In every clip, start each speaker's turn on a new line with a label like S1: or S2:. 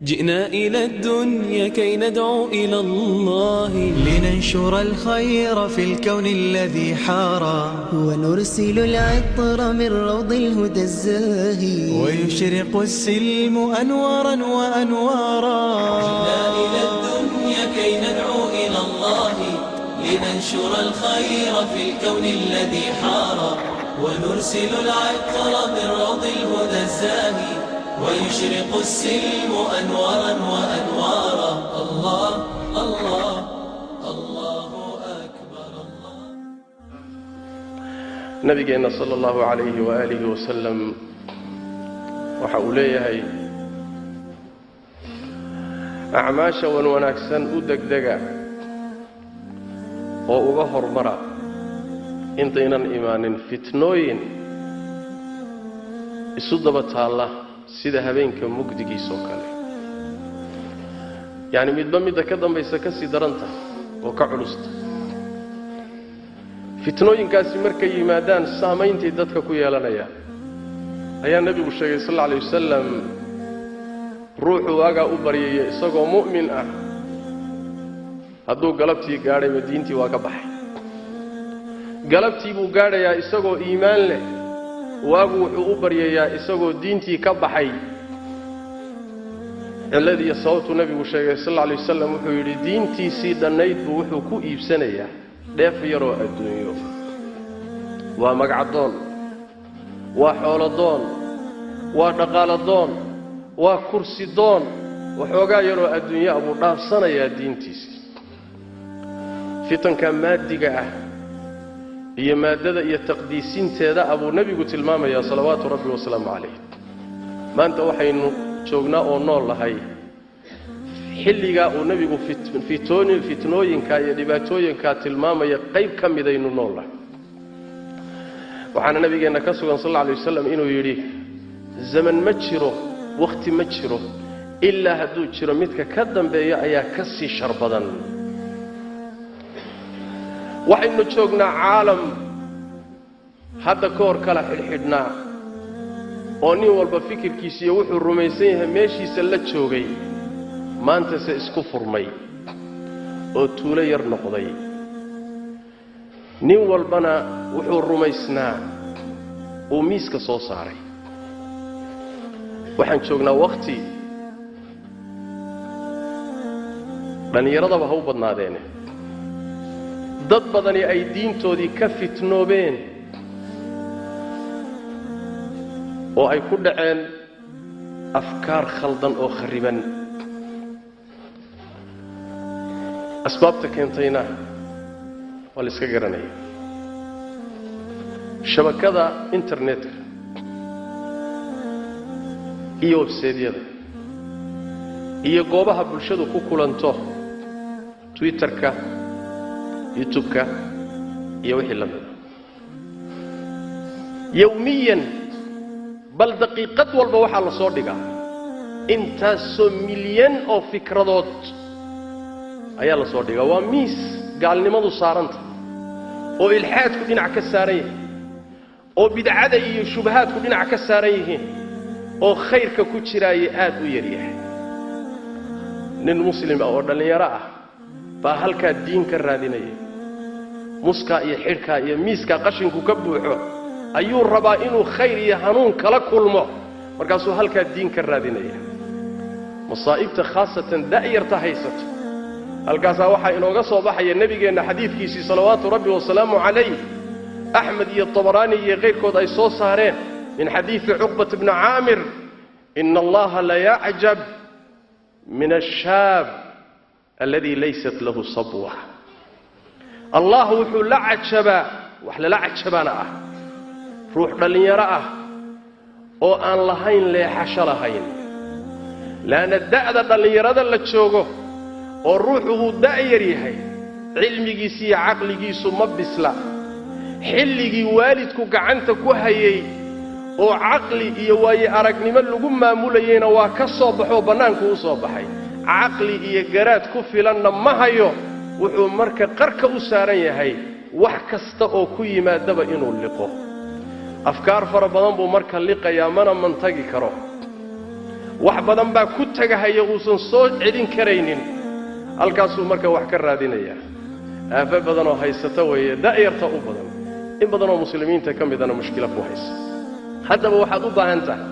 S1: جئنا إلى الدنيا كي ندعو إلى الله،
S2: لننشر الخير في الكون الذي حارى،
S3: ونرسل العطر من روض الهدى الزاهي،
S2: ويشرق السلم أنوارا وأنوارا.
S1: جئنا إلى الدنيا كي ندعو إلى الله، لننشر الخير في الكون الذي حارى، ونرسل العطر من روض الهدى الزاهي، ويشرق السلم أنوارا وأنوارا. الله الله الله أكبر الله.
S4: Nabigeena sala allahu calayhi waaalihi wasalam waxa uu leeyahay: acmaasha wan wanaagsan u degdega oo uga hormara intaynan imaanin fitnooyin isu daba taalla sida habeenka mugdigiisa oo kale, yacni midba midda ka dambaysa ka sii daranta oo ka culusta. Fitnooyinkaasi markay yimaadaan saammayntay dadka ku yeelanayaan ayaa nebigu sheegay sal alla alay wasalam. Ruuxuu agaa u baryaya isagoo mu'min ah, hadduu galabtii gaadhayba diintii waa ka baxay. Galabtii buu gaadhayaa isagoo iimaan leh, waagu wuxuu u baryayaa isagoo diintii ka baxay. Ciladiiyo sababtuu nebigu sheegay sal alla alay wasalam, wuxuu yidhi diintiisii dhannayd buu wuxuu ku iibsanayaa dheef yaroo adduunyo. Waa magcadoon, waa xoolodoon, waa dhaqaaladoon, waa kursi doon. Waxoogaa yaroo adduunyaa buu dhaafsanayaa diintiisii. Fitanka maadiga ah iyo maaddada iyo taqdiisinteeda ah buu nebigu tilmaamayaa salawaatu rabbi wasalaamu calayh. Maanta waxaynu joognaa oo nool nahay xilligaa uu nebigu fitnooyinkaa iyo dhibaatooyinkaa tilmaamaya qayb ka midaynu nool nahay. Waxaana nabigeenna ka sugan sal alla alay wasalam inuu yidhi: zaman ma jiro, wakhti ma jiro, ilaa hadduu jiro midka ka dambeeya ayaa ka sii shar badan. Waxaynu joognaa caalam hadda ka hor kala xidhxidhnaa oo nin walba fikirkiisiiyo wuxuu rumaysan yahay meeshiisa la joogay, maantase isku furmay oo tuulo yar noqday. Nin walbana wuxuu rumaysnaa uu miiska soo saaray. Waxaan joognaa wakhti dhallinyaradaba ha u badnaadeene dad badani ay diintoodii ka fitnoobeen oo ay ku dhaceen afkaar khaldan oo khariban. Asbaabta keentayna waa la iska garanaya: shabakada internetka iyo websaydyada iyo goobaha bulshadu ku kulanto, Twitterka, YouTube-ka iyo wixii la mida. Yowmiyan, bal daqiiqad walba, waxaa la soo dhigaa intaasoo milyan oo fikradood ayaa la soo dhigaa. Waa miis gaalnimadu saaranta oo ilxaadku dhinac ka saaran yahay, oo bidcada iyo shubahaadku dhinac ka saaran yihiin, oo khayrka ku jiraaya aad u yaryahay. Nin muslim ah oo dhallinyaro ah baa halkaa diin ka raadinaya. Muskaa iyo xidhkaa iyo miiskaa qashinku ka buuxo ayuu rabaa inuu khayr iyo hanuun kala kulmo, markaasuu halkaa diin ka raadinaya. Masaa'ibta khaasatan da'yarta haysata halkaasaa waxaa inooga soo baxaya nebigeenna xadiidkiisii salawaatu rabbi wasalaamu calayh, Axmed iyo Tabaraani iyo kayrkood ay soo saareen, min xadiidi Cuqbat bni Caamir: ina allaha la yacjab min ashaab aladi laysat lahu sabwa. Allah wuxuu la cajabaa, wax lala cajabaana ah, ruux dhallinyaro ah oo aan lahayn leexasho lahayn. Laanna da'da dhallinyarada la joogo oo ruuxu uu da'yar yahay, cilmigiisi iyo caqligiisu ma bisla. Xilligii waalidku gacanta ku hayay oo caqli iyo waaye aragnimo lagu maamulayeyna waa ka soo baxoo bannaanku u soo baxay, caqli iyo garaad ku filanna ma hayo. Wuxuu marka qarka u saaran yahay wax kasta oo ku yimaadaba inuu liqo. Afkaar fara badan buu marka liqayaa, mana mantagi karo. Wax badan baa ku tagahaya uusan soo celin karaynin. Halkaasuu marka wax ka raadinayaa. Aafo badan oo haysata weeye, da'yarta u badan, in badanoo muslimiinta ka midana mushkilo ku haysa. Haddaba waxaad u baahan tahay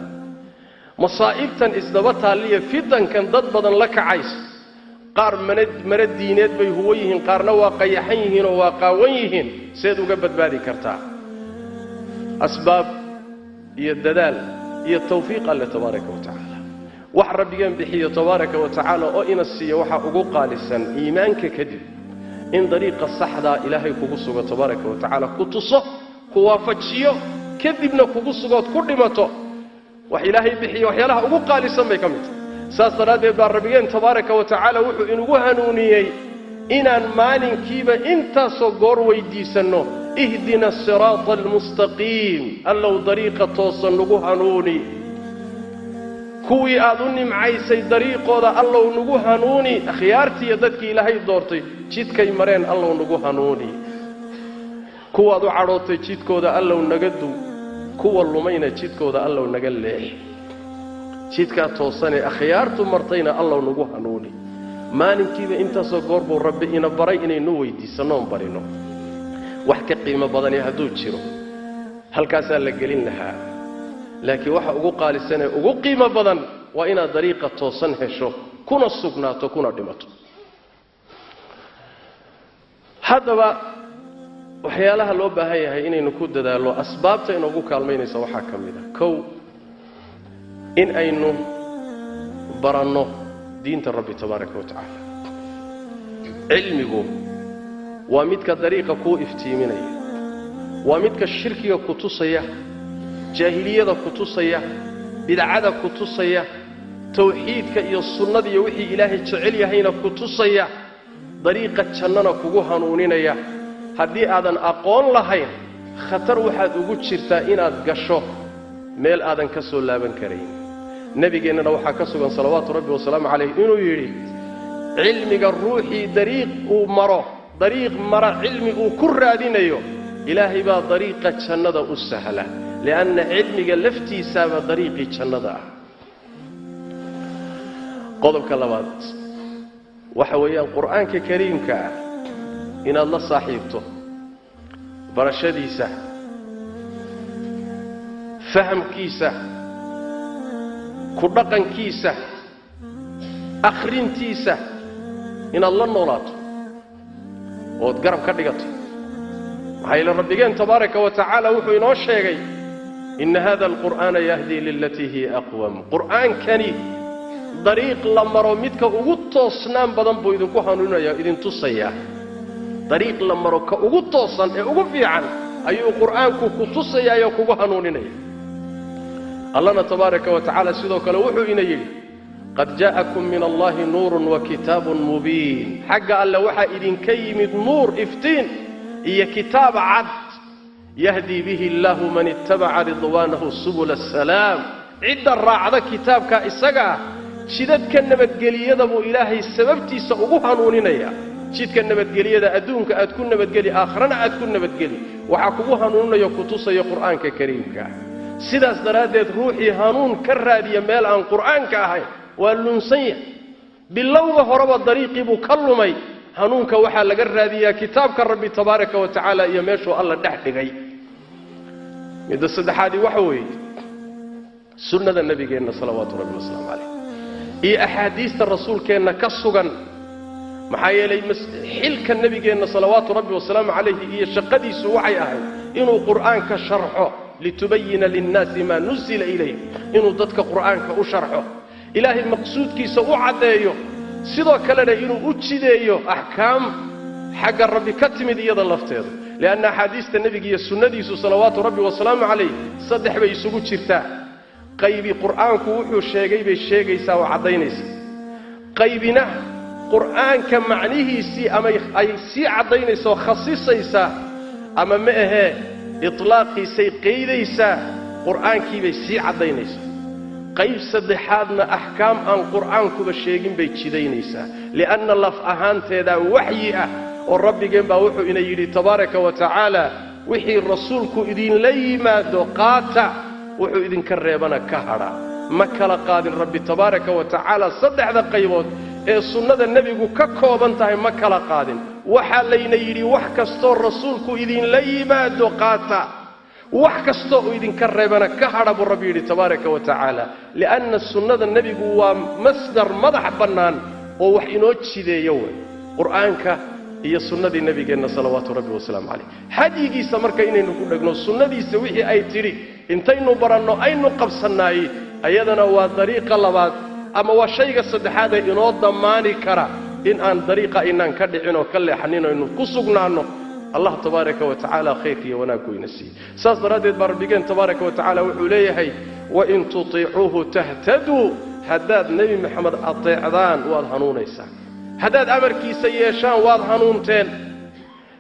S4: masaa'ibtan isdaba taalliya fitankan dad badan la kacaysa. Qaar mare diineed bay huwo yihiin, qaarna waa qayaxan yihiin oo waa qaawan yihiin. Seed uga badbaadi kartaa? Asbaab iyo dadaal iyo tawfiiq Alle tabaaraka wa tacaala. Wax Rabbigeen bixiyo tabaaraka wa tacaala oo ina siiyo waxaa ugu qaalisan iimaanka kadib in dariiqa saxdaa Ilaahay kugu sugo tabaaraka wa tacaala, ku tuso, ku waafajiyo, kadibna kugu sugood ku dhimato. Wax Ilaahay bixiyo waxyaalaha ugu qaalisan bay ka mid tahay. Saas daraaddeed baa Rabbigeen tabaaraka wa tacaala wuxuu inugu hanuuniyey inaan maalinkiiba intaasoo goor weydiisanno ihdina asiraata almustaqiim, allow dariiqa toosan nagu hanuuni, kuwii aad u nimcaysay dariiqooda allow nagu hanuuni, akhyaartiiyo dadkii Ilaahay doortay jidkay mareen allow nagu hanuuni, kuwaad u cadhootay jidkooda allow naga duw, kuwa lumayna jidkooda allow naga leex, jidkaa toosanee akhyaartu martayna allow nagu hanuuni. Maalinkiiba intaasoo goor buu Rabbi ina baray inaynu weydiisannoon barino. Wax ka qiimo badani hadduu jiro halkaasaa la gelin lahaa, laakiin waxa ugu qaalisanee ugu qiimo badan waa inaad dariiqa toosan hesho, kuna sugnaato, kuna dhimato. Haddaba waxyaalaha loo baahan yahay inaynu ku dadaallo asbaabta inoogu kaalmaynaysa waxaa ka mid a kow, in aynu baranno diinta Rabbi tabaaraka wa tacaala. Cilmigu waa midka dariiqa kuu iftiiminaya, waa midka shirkiga ku tusaya, jaahiliyada ku tusaya, bidcada ku tusaya, tawxiidka iyo sunnada iyo wixii Ilaahay jecel yahayna ku tusaya, dariiqa jannana kugu hanuuninaya. Haddii aadan aqoon lahayn, khatar waxaad ugu jirtaa inaad gasho meel aadan ka soo laaban karayn. Nebigeennana waxaa ka sugan salawaatu Rabbi wasalaamu calayh inuu yidhi cilmiga ruuxii dariiq uu maro, dariiq mara cilmi uu ku raadinayo, Ilaahay baa dariiqa jannada u sahla, li'anna cilmiga laftiisaaba dariiqii jannada ah. Qodobka labaad waxa weeyaan Qur'aanka kariimka ah inaad la saaxiibto, barashadiisa, fahamkiisa, ku dhaqankiisa, akhrintiisa, inaad la noolaato ood garab ka dhigato. Maxaa yeele Rabbigeen tabaaraka wa tacaala wuxuu inoo sheegay ina hada alqur'aana yahdii lilatii hiya aqwam. Qur'aankani dariiq la maro midka ugu toosnaan badan buu idinku hanuuninaya, idin tusayaa. Dariiq la maro ka ugu toosan ee ugu fiican ayuu Qur'aanku ku tusayaayoo kugu hanuuninaya. Allana tabaaraka wa tacaala sidoo kale wuxuu ina yidhi qad jaa'akum min Allahi nuurun wa kitaabun mubiin. Xagga Alle waxaa idinka yimid nuur iftiin iyo kitaab cad, yahdii bihi illaahu man ittabaca ridwaanahu subula asalaam. Cidda raacda kitaabka isaga ah jidadka nabadgeliyada buu Ilaahay sababtiisa ugu hanuuninaya. Jidka nabadgeliyada adduunka aad ku nabadgeli, aakhirana aad ku nabadgeli, waxaa kugu hanuuninayo ku tusaya Qur'aanka kariimka. Sidaas daraaddeed ruuxii hanuun ka raadiya meel aan Qur'aanka ahayn waa lunsan yahay. Bilowga horeba dariiqii buu ka lumay. Hanuunka waxaa laga raadiyaa kitaabka Rabbi tabaaraka wa tacaala iyo meeshuu Alla dhex dhigay. Midda saddexaadii waxa weeye sunnada Nabigeenna salawaatu Rabbi wasalaamu calayh iyo axaadiista rasuulkeenna ka sugan. Maxaa yeelay xilka Nabigeenna salawaatu Rabbi wasalaamu calayhi iyo shaqadiisu waxay ahayd inuu Qur'aanka sharxo, litubayina linnaasi maa nuzila ilayh, inuu dadka Qur'aanka u sharxo, Ilaahay maqsuudkiisa u caddeeyo, sidoo kalena inuu u jideeyo axkaam xagga Rabbi ka timid iyada lafteeda. Lianna axaadiista Nebiga iyo sunnadiisu salawaatu Rabbi wasalaamu calayh saddex bay isugu jirtaa. Qaybi Qur'aanku wuxuu sheegay bay sheegaysaa oo caddaynaysaa, qaybina Qur'aanka macnihiisii ama ay sii caddaynaysa oo khasisaysaa, ama ma ahee itlaaqiisay qaydaysaa, Qur'aankiibay sii caddaynaysaa. Qayb saddexaadna axkaam aan Qur'aankuba sheegin bay jidaynaysaa, li'anna laf ahaanteedaa waxyi ah oo Rabbigeen baa wuxuu ina yidhi tabaaraka wa tacaala wixii rasuulku idinla yimaado qaata, wuxuu idinka reebana ka hadha. Ma kala qaadin Rabbi tabaaraka wa tacaala saddexda qaybood ee sunnada nebigu ka kooban tahay, ma kala qaadin. Waxaa layna yidhi wax kastoo rasuulku idinla yimaado qaata, wax kastoo uu idinka reebana ka hadha buu Rabbi yidhi tabaaraka wa tacaala. Lianna sunnada nebigu waa masdar madax bannaan oo wax inoo jideeyo wey, Qur'aanka iyo sunnadii nebigeenna salawaatu Rabbi wasalaamu calayh, hadyigiisa. Marka inaynu ku dhegno sunnadiisa, wixii ay tidhi intaynu baranno aynu qabsannaayey, ayadana waa dariiqa labaad ama waa shayga saddexaad ee inoo dammaani kara in aan dariiqa inaan ka dhicin oo ka leexanin, aynu ku sugnaanno. Allah tabaaraka wa tacaala khayrka iyo wanaaggu ina siiyey. Saas daraaddeed baa Rabbigeen tabaaraka wa tacaala wuxuu leeyahay: wain tutiicuuhu tahtaduu. Haddaad Nebi Maxamed ateecdaan waad hanuunaysaan, haddaad amarkiisa yeeshaan waad hanuunteen,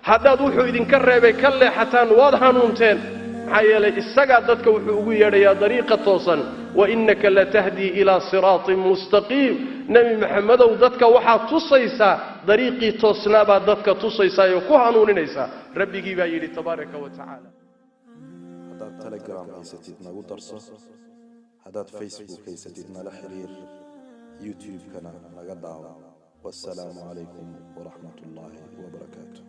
S4: haddaad wuxuu idinka reebay ka leexataan waad hanuunteen. Maxaa yeelay isagaa dadka wuxuu ugu yeedhayaa dariiqa toosan. Wainaka latahdii ilaa siraatin mustaqiim. Nebi Maxamedow, dadka waxaad tusaysaa dariiqii toosnaabaad dadka tusaysaa oo ku hanuuninaysaa, Rabbigii baa yidhi tabaaraka wa tacaala.
S5: Haddaad Telegram haysatid, nagu darso. Haddaad Facebook haysatid, nala xiriir. YouTube-kana naga daawo. Wasalaamu calaykum waraxmat ullaahi wabarakaatu.